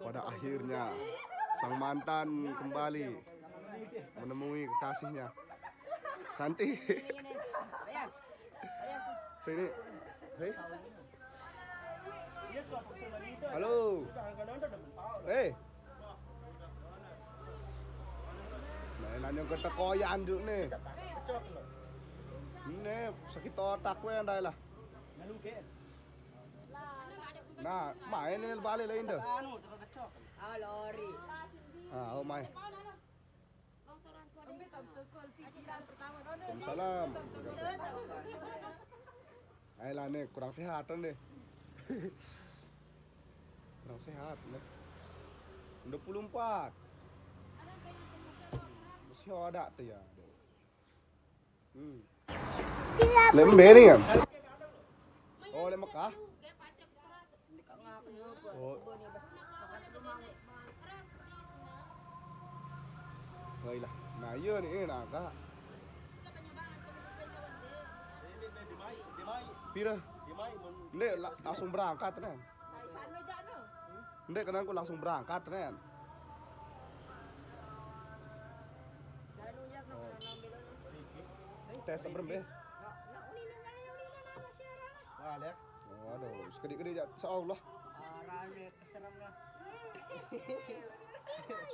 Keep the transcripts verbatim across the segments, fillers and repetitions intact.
Pada akhirnya sang mantan kembali menemui kekasihnya. Santi. Sini. Hei. Halo. Hei. Nah, nanya ke tekoyan juk nih. Ini sakit otak gue ndai lah. Nah, main ini balik lain tuh. Ah, lori. Ah, oh, main. Waalaikumsalam. Ayolah nih, kurang sehat nih. Kurang sehat nih. Dua puluh empat. Masih ada tuh ya. Hmm. Lek Mbe ni kan? Oh, lek Mekah. Oh. Baiklah. Nah, iya ni, eh, nak, Kak. Pira? Ndek, la-, langsung berangkat kan? Ndek, kenangku langsung berangkat kan? Tes berembe? Oh, aduh, sekedik-kedik jak. Insyaallah.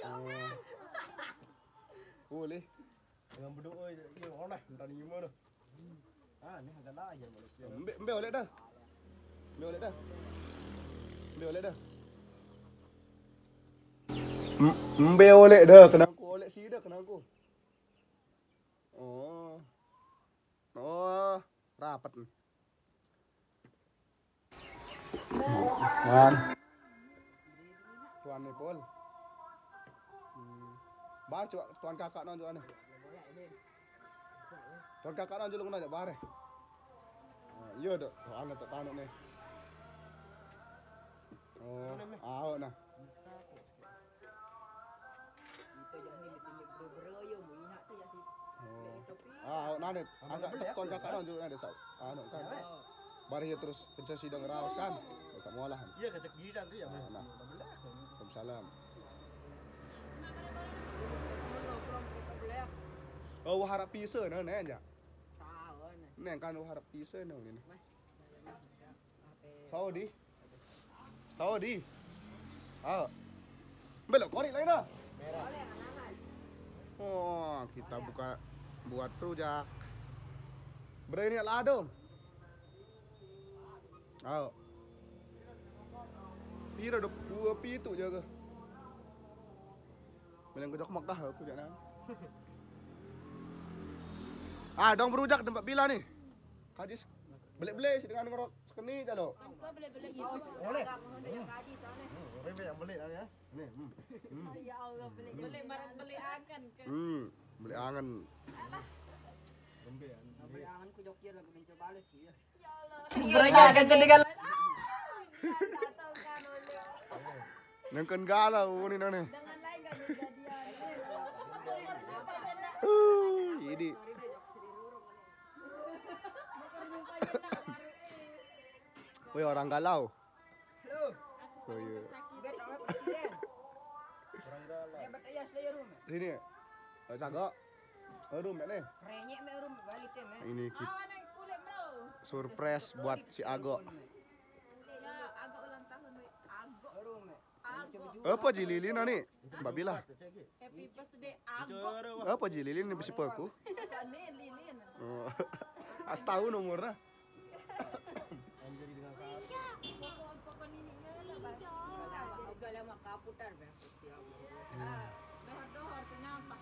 Oh. Boleh. Dengan beduk, oi, iya, oleh, entah ni gimana. Ah, ni agak lah aja Malaysia. Mbe, mbe oleh dah. Mbe oleh dah. Mbe oleh dah. M-, mbe oleh dah, kenangku oleh sida, kenangku. Oh. Oh, rapat nih. Kan. Tuan ni, Pol. Hmm. Bar, cuba tuan kakak nonjok ni. Tuan kakak nonjok lu kena jok bar, eh. Ah, iya, dok. Oh, anu tak tahu ni. Oh, awak nah. Oh. Ah, awak nah, Dit. Angkat tekon kakak nonjok nah, Dit, Sab. Anu kan. Bar iya terus kencang sidang raos kan. Bisa mualah. Iya, kacak gidang tu ya. Nah, nah. Waalaikumsalam. Oh, wah harap pisa nah, nah, ya. Neng kan wah harap pisa nah, ni. Saudi. Saudi. Ah. Belok korik lain dah. Oh, kita buka buat rujak. Berani lado. Ayo. Pira dok dua pitu jaga. Bilang kejak Mekah aku jangan. Ah, dong berujak tempat bila nih. Kajis. Beli-beli sih dengan ngerok sekeni jalo. Engko beli-beli gitu. Boleh. Kajis soalnya. Hmm, boleh yang beli lah ya. Nih, hmm. Hmm. Ya Allah, beli-beli marak beli angen ke. Hmm, beli angen. Alah. Beli angen ku jokir lagu mencoba sih ya. Ya Allah. Berenya akan jadi kan. Nengken galau ni nane. Dengan lain gak jadi-jadian. Uh, ini. Weh, orang galau. Halo. Oh, iya. Biar sama presiden. Orang galau. Hebat aja, saya rumah. Sini ya. Eh, cakep. Aduh, Mek, nih. Renyek, Mek, aduh, balik deh, Mek. Ini kita surprise buat si Ago. Ya, Ago ulang tahun, Mek. Ago. Aduh, Mek. Ago. Apa ji lilin, ani? Mbak Bila. Happy birthday, Ago. Apa ji lilin ni besi aku? Ini lilin. Oh. As tahu nomornya. Pokok-pokok ini lah, Bang. Udah lama kaputar, Bang. Ah, dohor-dohor tu nyampah.